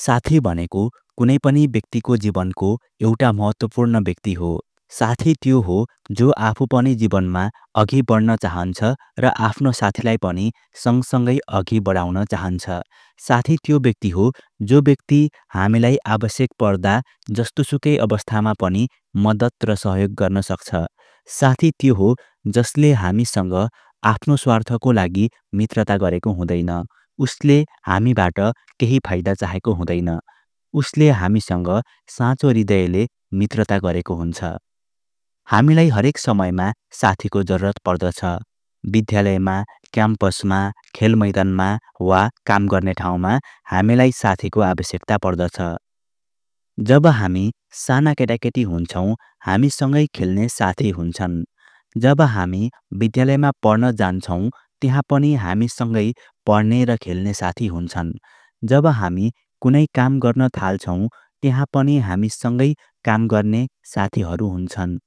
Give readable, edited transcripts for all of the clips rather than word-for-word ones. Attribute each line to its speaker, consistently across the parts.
Speaker 1: साथी भनेको कुनै पनि व्यक्तिको जीवनको एउटा महत्त्वपूर्ण व्यक्ति हो। साथी त्यो हो जो आफू पनि जीवनमा अघि बढ्न चाहन्छ र आफ्नो साथीलाई पनि सँगसँगै अघि बढाउन चाहन्छ। साथी त्यो व्यक्ति हो जो व्यक्ति हामीलाई आवश्यक पर्दा जस्तोसुकै अवस्थामा पनि मद्दत र सहयोग गर्न सक्छ। साथी त्यो हो जसले हामीसँग आफ्नो स्वार्थको लागि मित्रता गरेको हुँदैन। उसले हामीबाट केही फाइदा चाहेको हुँदैन। उसले हामीसँग साँचो हृदयले मित्रता गरेको हुन्छ। हामीलाई हरेक समयमा साथीको जरुरत पर्दछ। विद्यालयमा, क्याम्पसमा, खेल मैदानमा वा काम गर्ने ठाउँमा हामीलाई साथीको आवश्यकता पर्दछ। जब हामी साना केटाकेटी हुन्छौँ, हामीसँगै खेल्ने साथी हुन्छन्। जब हामी विद्यालयमा पढ्न जान्छौँ, त्यहाँ पनि हामीसँगै पढ्ने र खेल्ने साथी हुन्छन्। जब हामी कुनै काम गर्न थाल्छौँ, त्यहाँ पनि हामीसँगै काम गर्ने साथीहरू हुन्छन्।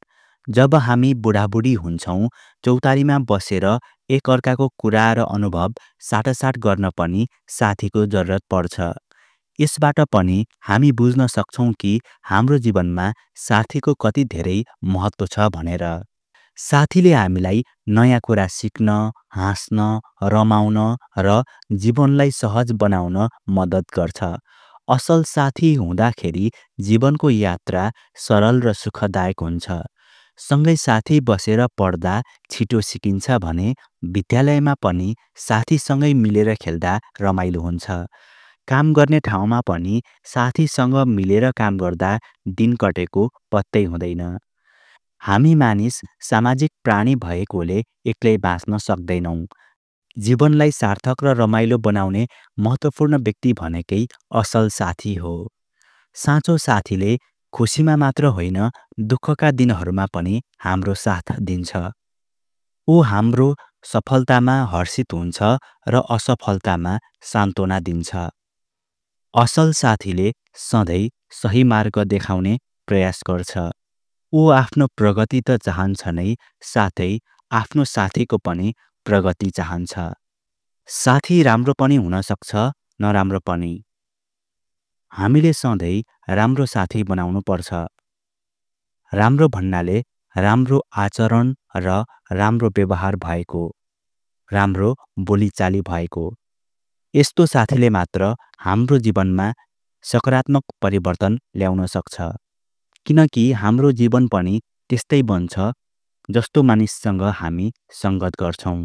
Speaker 1: जब हामी बुढाबुढी हुन्छौँ, चौतारीमा बसेर एकअर्काको कुरा र अनुभव साटासाट गर्न पनि साथीको जरुरत पर्छ। यसबाट पनि हामी बुझ्न सक्छौँ कि हाम्रो जीवनमा साथीको कति धेरै महत्त्व छ भनेर। साथीले हामीलाई नयाँ कुरा सिक्न, हाँस्न, रमाउन र जीवनलाई सहज बनाउन मद्दत गर्छ। असल साथी हुँदाखेरि जीवनको यात्रा सरल र सुखदायक हुन्छ। सँगै साथी बसेर पढ्दा छिटो सिकिन्छ भने विद्यालयमा पनि साथीसँगै मिलेर खेल्दा रमाइलो हुन्छ। काम गर्ने ठाउँमा पनि साथीसँग मिलेर काम गर्दा दिन कटेको पत्तै हुँदैन। हामी मानिस सामाजिक प्राणी भएकोले एक्लै बाँच्न सक्दैनौँ। जीवनलाई सार्थक र रमाइलो बनाउने महत्त्वपूर्ण व्यक्ति भनेकै असल साथी हो। साँचो साथीले खुसीमा मात्र होइन, दुःखका दिनहरूमा पनि हाम्रो साथ दिन्छ। ऊ हाम्रो सफलतामा हर्षित हुन्छ र असफलतामा सान्त्वना दिन्छ। असल साथीले सधैँ सही मार्ग देखाउने प्रयास गर्छ। ऊ आफ्नो प्रगति त चाहन्छ नै, साथै आफ्नो साथीको पनि प्रगति चाहन्छ। साथी राम्रो पनि हुन सक्छ, नराम्रो पनि। हामीले सधैँ राम्रो साथी बनाउनु पर्छ। राम्रो भन्नाले राम्रो आचरण र राम्रो व्यवहार भएको, राम्रो बोलीचाली भएको। यस्तो साथीले मात्र हाम्रो जीवनमा सकारात्मक परिवर्तन ल्याउन सक्छ। किनकि हाम्रो जीवन पनि त्यस्तै बन्छ जस्तो मानिससँग हामी सङ्गत गर्छौँ।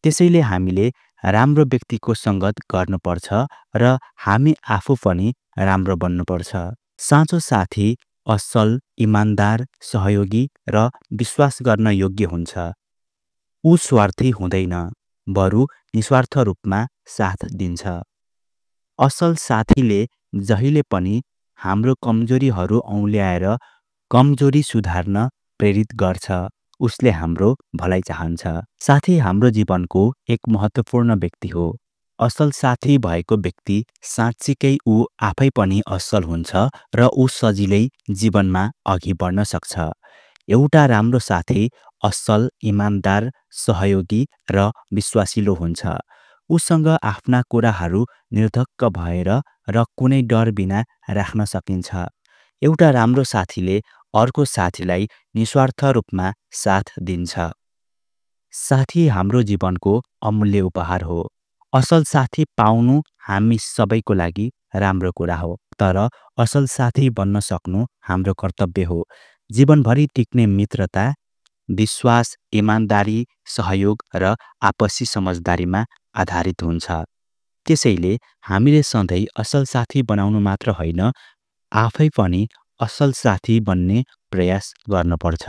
Speaker 1: त्यसैले हामीले राम्रो व्यक्तिको सङ्गत गर्नुपर्छ र हामी आफू पनि राम्रो बन्नुपर्छ। साँचो साथी असल, इमान्दार, सहयोगी र विश्वास गर्न योग्य हुन्छ। ऊ स्वार्थी हुँदैन, बरु निस्वार्थ रूपमा साथ दिन्छ। असल साथीले जहिले पनि हाम्रो कमजोरीहरू औँल्याएर कमजोरी सुधार्न प्रेरित गर्छ। उसले हाम्रो भलाइ चाहन्छ। साथी हाम्रो जीवनको एक महत्त्वपूर्ण व्यक्ति हो। असल साथी भएको व्यक्ति साँच्चीकै ऊ आफै पनि असल हुन्छ र ऊ सजिलै जीवनमा अघि बढ्न सक्छ। एउटा राम्रो साथी असल, इमान्दार, सहयोगी र विश्वासिलो हुन्छ। उसँग आफ्ना कुराहरू निर्धक्क भएर र कुनै डर बिना राख्न सकिन्छ। एउटा राम्रो साथीले अर्को साथीलाई निस्वार्थ रूपमा साथ दिन्छ। साथी हाम्रो जीवनको अमूल्य उपहार हो। असल साथी पाउनु हामी सबैको लागि राम्रो कुरा हो। तर असल साथी बन्न सक्नु हाम्रो कर्तव्य हो। जीवनभरि टिक्ने मित्रता विश्वास, इमान्दारी, सहयोग र आपसी समझदारीमा आधारित हुन्छ। त्यसैले हामीले सधैँ असल साथी बनाउनु मात्र होइन, आफै पनि असल साथी बन्ने प्रयास गर्नुपर्छ।